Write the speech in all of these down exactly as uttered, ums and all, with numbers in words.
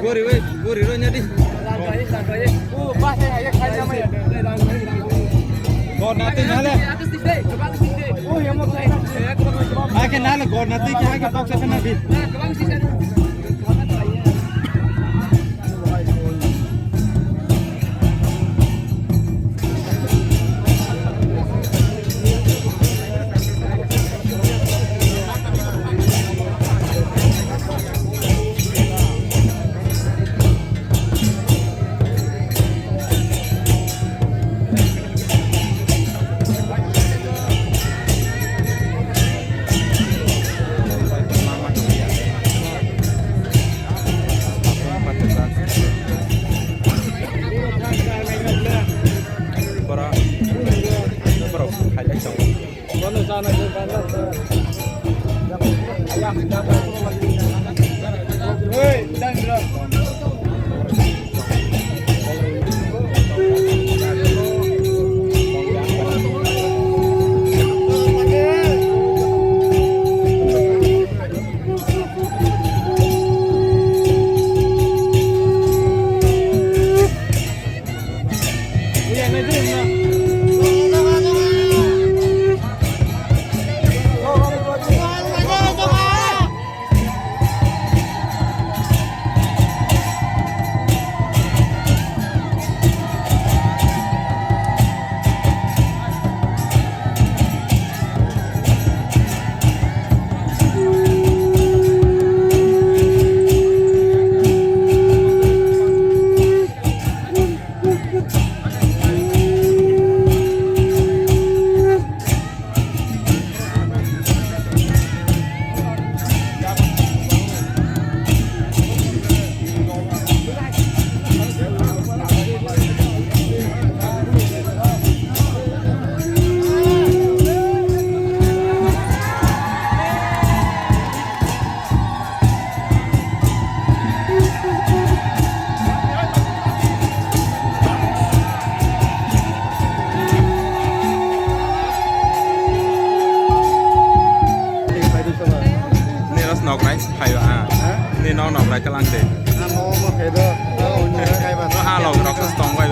Gori, wei, gori, ro, nyadi. Gor nati nale. Ake nale, gor nati ki ake box ake nadi. Borok, borok khailai tongo. Nini nok nai phaio a. Ha? Nini nok nok rai kalang de. Ano mo khedo. Ano mo kaiba. No a log rok sa tong bai.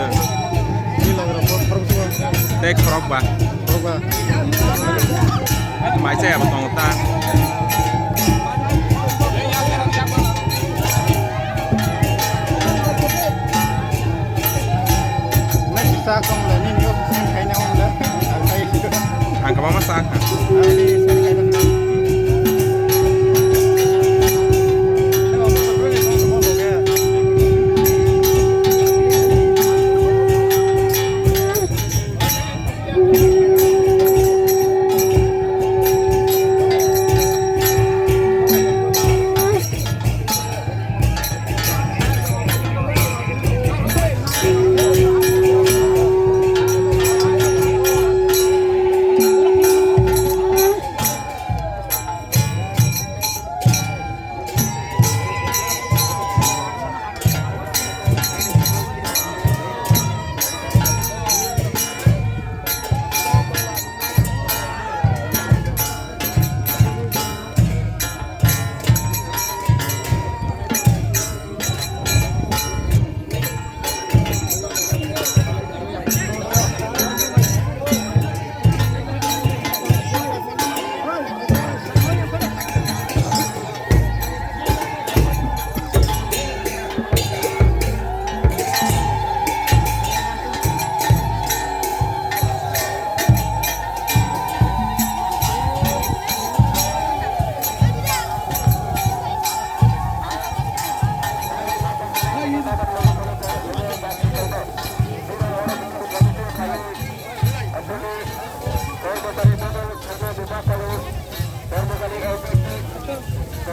Ni log rok khorok ba. Tei khorok ba. Khorok ba. Mai cha ya ba tong ta. Nai sa kong le ni no sin khai na hong le. Ang kama ma sa kha. Ai ni sin khai na.